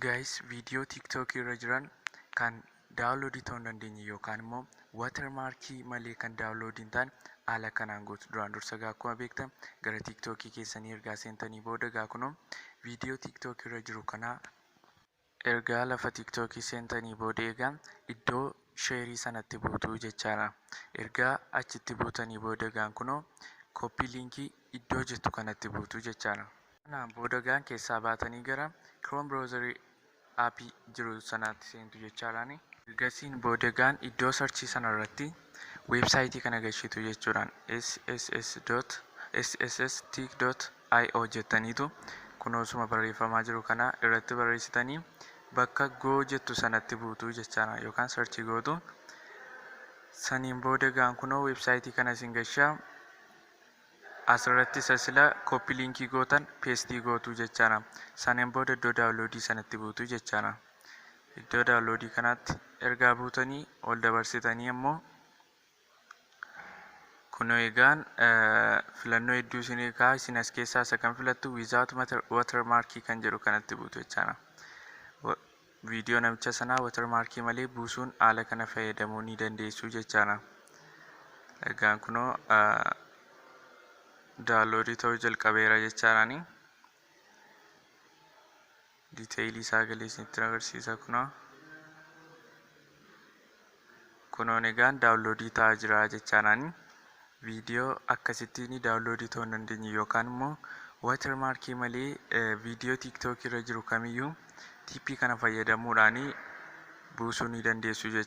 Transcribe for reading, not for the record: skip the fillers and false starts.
Guys, viidiyoo TikTok irra jiran kan download ta'uu hin dandeenye yookaan immoo watermarkii malee kan download hin taane haala kanaan gootu. Duraan dursa gaa akkuma beektan gara TikTokii keessanii ergaa seentanii booda, gaa kunoo viidiyoo TikTok irra jiru kanaa ergaa lafa TikTokii seentanii booda, egaa iddoo share sanatti buutuu jechaadha. Ergaa achitti buutanii booda, egaan kunoo copy link iddoo jettu kanatti buutuu jechaadha. Kanaan booda gaan keessaa baatanii gara Chrome browser app jiru sanaatti seentu jechaadhaan. Ergasiin booda gaan iddoo search sana irratti website kana gashitu jechuudhaan, sss.ssstic.io jettaniitu kunoosuma barreeffamaa jiru kana irratti barreessitanii bakka go jettu sanatti buutuu jechaadha, yookaan search gootu. Saniin booda gaan kunoo website kana isin gashaa. Asirratti isa sila copy link gootan paste gootuu jechaadha. Saniin booda iddoo download sanatti buutuu jechaadha. Iddoo download kanaatti ergaa buutanii ol dabarsitanii ammoo kunoo egaan filannoo hedduu isinii kaa. Isin as keessaa isa kan filattu without watermarkii kan jedhu kanatti buutu jechaadha. Viidiyoo namicha sanaa watermarkii malee buusuun haala kana fayyadamuu ni dandeessu jechaadha. Egaan kunoo download ta'uu jalqabeera jechaadhaani. Detail isaa galee isinitti agarsiisa kunoo. Kunoon egaan download ta'aa jira jechaadhaani. Viidiyoo akkasittiin download ta'uu hin dandeenye yookaan immoo watermarkii malee viidiyoo TikTok irra jiru kamiyyuu tip kana fayyadamuudhaan buusuu ni dandeessu jechuudha.